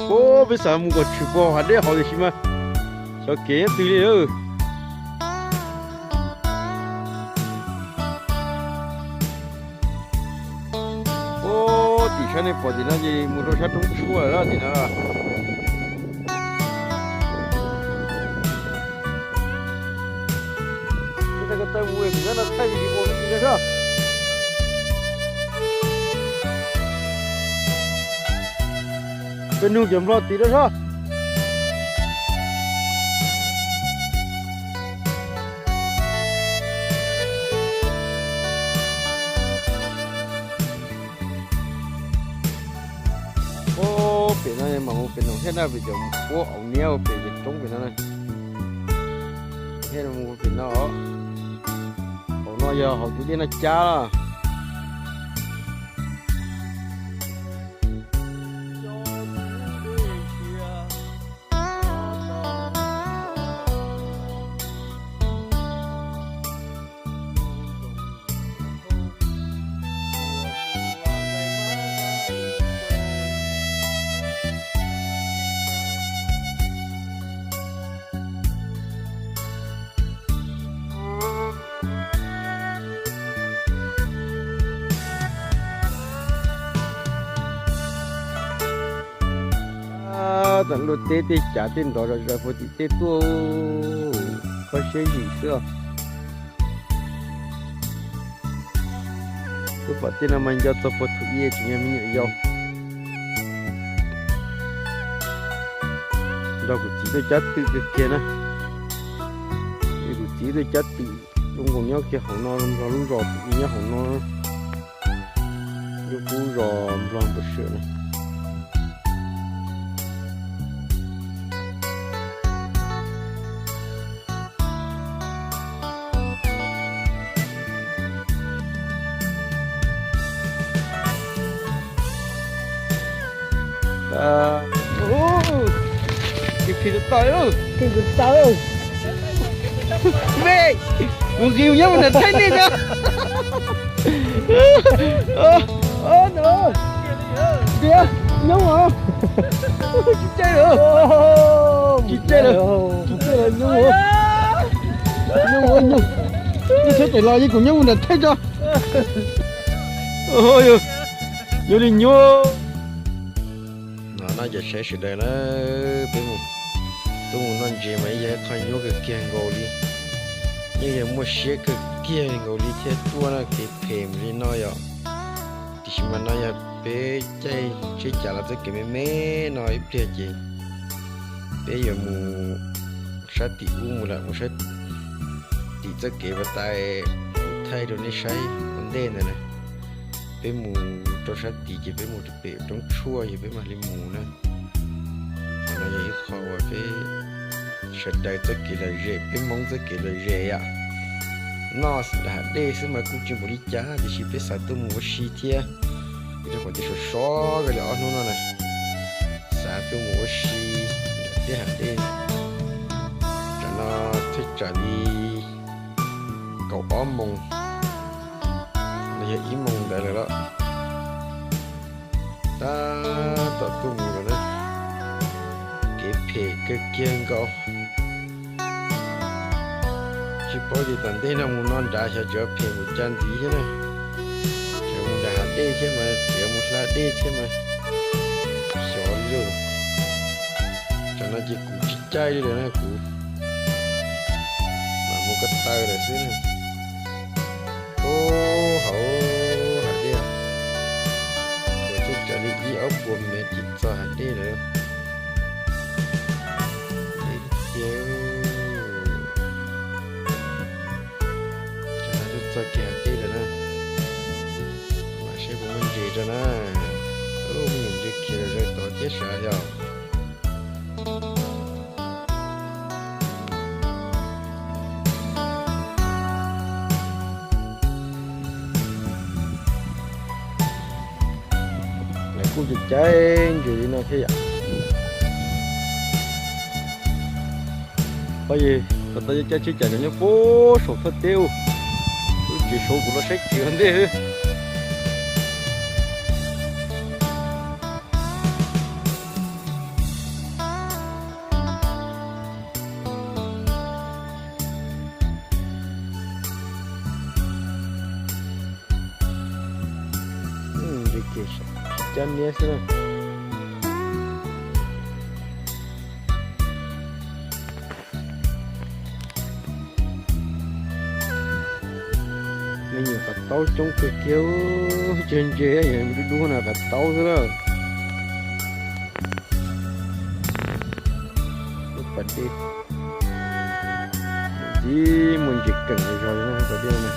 Ub, peb xav mus kom tshwm puag hav dej hauv tiam sis mas xyov kev nyob twg li lawm. Ub, tim sab nej pom tim no ces mus rau sab roob tshuaj lawm tim no. Ko taw mus pem no thaij video li no. Peb nug cov nplog tid rau soj. Ub, pem no mam mus pem no thiab na, pem cov puab auv niab pem cov roob pem no na. Thiab mus pem no, hauv no yog hauv tus dej Naj Cab lawm. Tam luaj teb tej cav tej nrov zom zaws puag tim tej tuaj, kho siab zim xwb os. Twb pom tej no mas nco txog puag thaum ub tseem yog me nyuam yaus. Nrog kuv txiv tuaj cab twm kawg kiag na. Kuv txiv tuaj cab twm, zoo nkaus nyob kiag hauv no, nrog lub zos twm nyob hauv no. Lub kub zos nplog npau suav na. Phim tus tau, phim tus tau. Me, kuv nqis nyob mus nram thaij nej na. Tias nyob os. Tsis caij lawm, tsis caij lawm, tsis caij lawm, nyob mus, nyob mus, nyob, nyob sab pem los yeej kuv nyob mus nram thaij tso. Yog li nyuaj. No no ces saib sawv daws na, peb mus, tuaj mus noj ntses mas yog ib qho nyuaj kawg kiag nkaus li, yeej yog muaj siab kawg kiag nkaus li thiaj tuaj no, kev phem li no yom. Tiam sis mas no yog peb caij tsheb cav los txoj kev me me no ib pliag ces peb yuav mus sab tim ub mus lawm, mus sab tim txoj kev uas tais kuv thaij rau nej saib ua ntej ntawd na. Peb mus rau sab tid ces peb mus rau pem roob tshuaj ces peb mam li mus na. Qhov no yog ib qho uas peb sawv daws txoj kev lom zem, peb Hmoob txoj kev lom zem yom. Noj daim hav dej xwb mas kuj tsis npaum li cas tiam sis peb xav tuaj mus ua si thiab, rau qhov tias sov sov kawg li ob hnub no na. Xav tuaj mus ua si nram tej hav dej. Tsam no thaj tsam li kaum ob moos los yog ib moos ntawd lawm los tab tom tuaj mus lawm na. Kev phem kawg kiag nkaus. Tsis paub tias tom ntej no mus no nrad xyov tseem phem mus cas ntxiv thiab na. Tseem mus nram hav dej thiab mas, tseem mus hla dej thiab mas, xyov li. Tsam no ces kuv tsis caij li lawm na, kuv mam mus ko taw lawm xwb na. Ub, hauv hav dej, kuv twb tsam li ib ob puas mev ces txog hav dej lawm. Deb tiag. Tsam no twb txog kiag hav dej lawm na. Mam saib puas muaj ntses rau na. Ub, me nyuam ntses khiav zom zaws tod thiab sav yog. Lawv kuj caij caij ntses li no thiab yom. Pab yog tau caij tsheb cav cov nyob puag saum txoj teb ub, lub tsev saud kuv los saib tsev ua ntej xwb. cab niab xwb na. Me nyuam qav taub coob kawg kiag, ntse ntse, dub dub na, qav taub xwb na. Lub pas dej, tib muaj ntses keem zog li no pas dej no.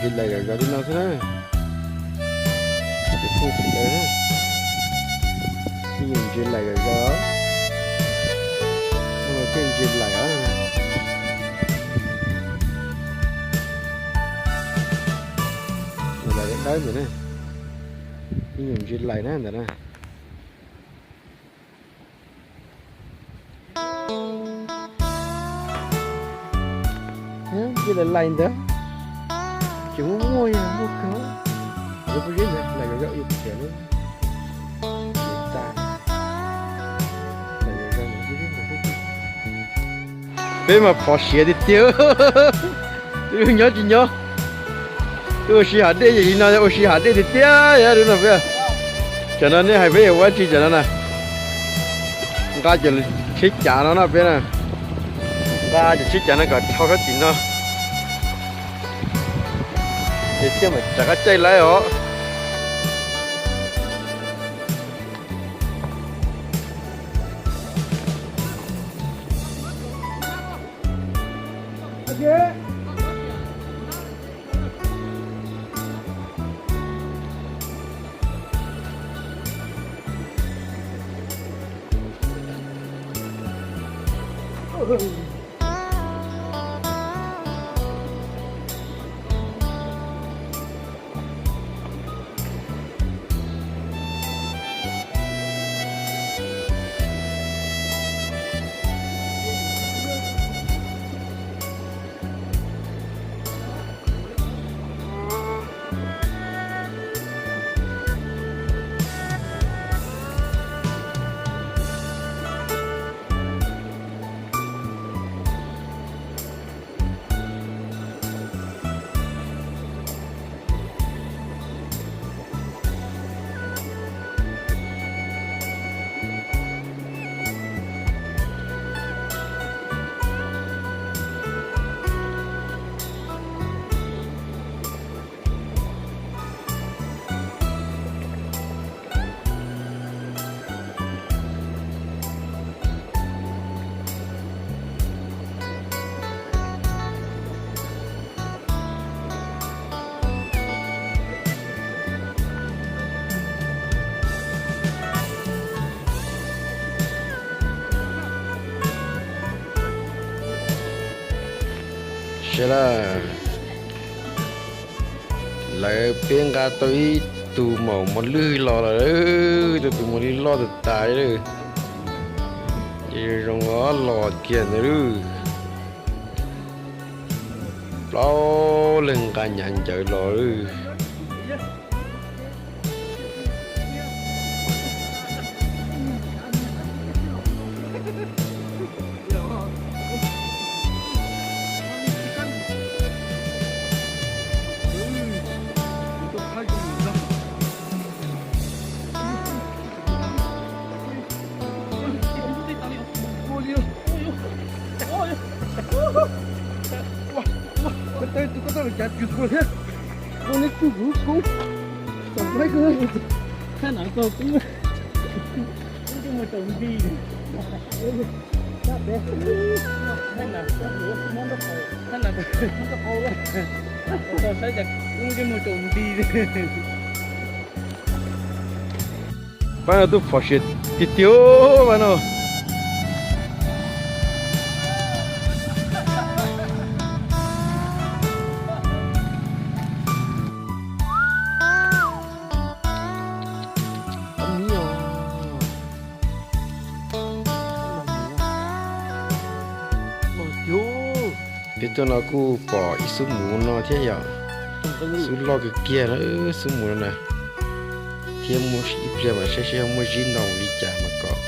Ntses laim zom zaws li no xwb na. Ces phooj ywg sawv daws na, ib nyuag ntses laim zom zaws, hnub no thiaj ntses laim os. Ntses laim dawb dawb ntawm na, ib nyuag ntses laim na ntawm na. Ntses laim laim ntawd, ces muaj muaj yog muaj kawg. Lawv pob zeb ntawd laim zom zaws ib txhia na. Peb mas phom siav tiag tiag, twb nyob tsis nyob, twb ua si hav dej, yog li no ua si hav dej tiag tiag yog no peb. Tsam no nej hais peb yuav ua dab tsi tsam no na? Nqa cov tsheb cav no no peb na, nqa cov tsheb cav no kom dhau sab tim no, ces thiaj mam tsav qab caij laib os. Sawv daws, lawv peb nqa tau ib tug maum mos lwj los lawm, tau tus mos lwj loj tas tas li. Ces zoo los kiag ntawd, plaub leeg nqa nyav ncawv los lawm. Ua, ua, koj tau tus koj tau los cav twg tuaj thiab? Ua neb tug kuv koob, tom laib koj. Thaj no koj koob, koob ntsej muag tsaus nti. Thaj no, thaj no, koj saib cas koob ntsej muag tsaus nti. Pab no twb phom siav tiag tiag pab no. Peb tuaj no kuj pom ib xub muv no thiab yom. Xub loj kawg kiag na, xub muv no na. Thiab muaj ib pliag mas saib seb muaj zib ntau li cas mas kom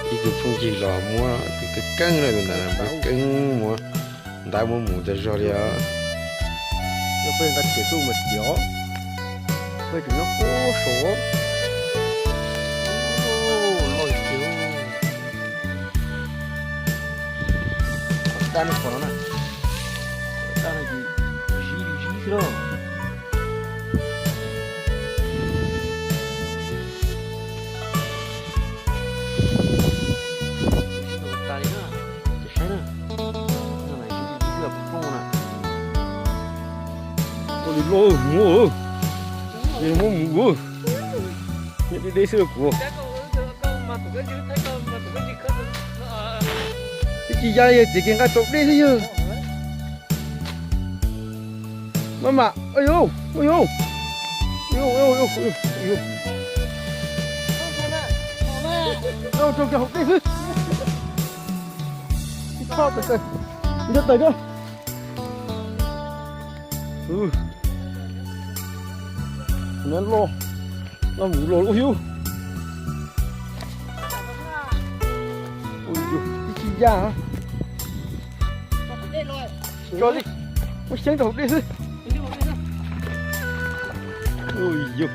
ib tug phooj ywg los muab tus keeb keeb na, tus ntawd keeb keeb muab. Ntab muab mus tas zog li os. Yog peb nqa tsev tuaj mas tiav, peb tseem nyob puag saud. Loj tiag. Dab no qhov no na, dab no ces zib li zib xwb na. Tas li na, ces saib na, no na, zib li zib xwb phooj na. Ua li loj mus, ces muab mus, nyob deb deb xwb kuv. Twb tsis ya li, txiav kiag nqa rau deb xwb yog. Maj mam, ua yuv, ua yuv, ua yuv, ua yuv, ua yuv, rau kiag hauv dej xwb. Ib txhob tawm, nrog tawm rau. Nyob loj, nyob mus los ua yuv. Ua yuv, ib tsis ya. Tso li, muab xyeeb rau hauv dej xwb. Ua yuv.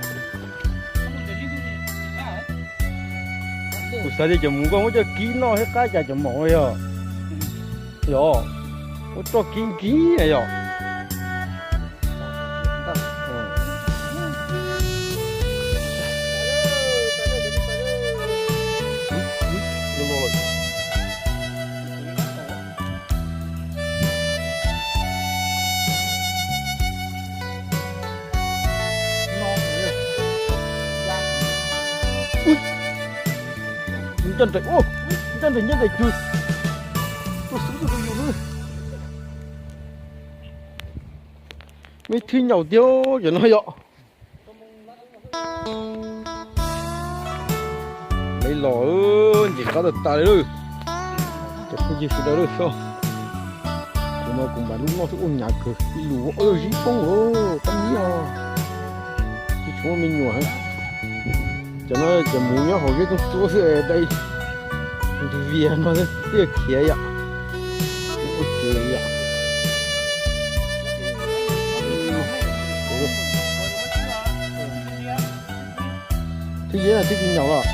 Kuv xav tias cov mus koj muab coj kib noj thiab qab cas cov maum yog, yog muab roj kib nkig na yog. Ncaj nraim, ncaj nraim, ncaj nraim cug. Tuaj xub tuaj rau yus na. Meb thwb nyaum tiag cov no yom. Meb los ntxim qab tag tas li lawm. Cov phooj ywg sawv daws lawm xyov, kuv mas kuv mam lub noj xwb ua hnyav kawg, ib lus ua zib poob qab nyiab os. Tsis tshua muaj me nyuam. Cov no cov mus nyob hauv zeb tooj tsuab xwb, dai ntws vias no xwb thiaj khiav yom. Ua ciav yom. Twb yeb twb tsis nyaum los.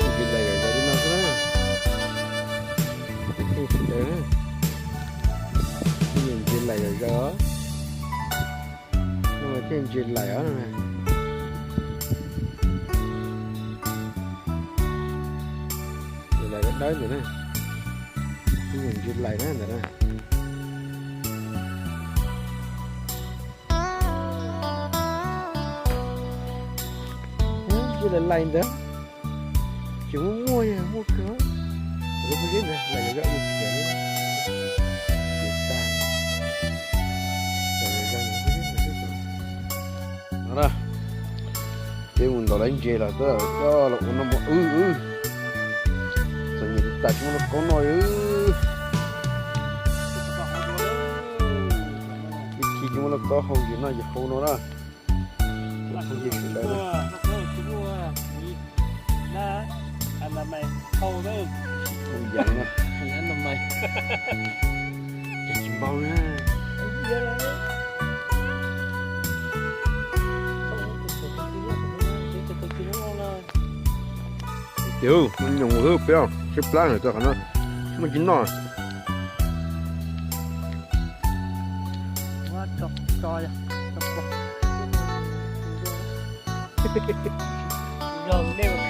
Ntse lais zom zaws li no xwb na. Ntse lais zom zaws os. No mas thiaj ntse lais os. Ntse lais dawb dawb ntawd na. Ntse lais na ntawd na. Ntse lais lais ntawd. Tsis muaj muaj yog muaj kawg. Lub pob zeb ntawd lais zom zaws ua ciav. Peb mus ntawm lawv ntses los coj los ua noj mov wb wb. Txom nyem tas tsis muaj lauj kaub noj li. Ib chim tsis muaj lauj kaub hau ces noj ces hau no na. Tus phooj ywg sawv daws na. Ces tsis npau na. Ces mus nyoos xwb peb, tshaib plab lawm txog qhov no, muaj tsis noj. Zoo nej ua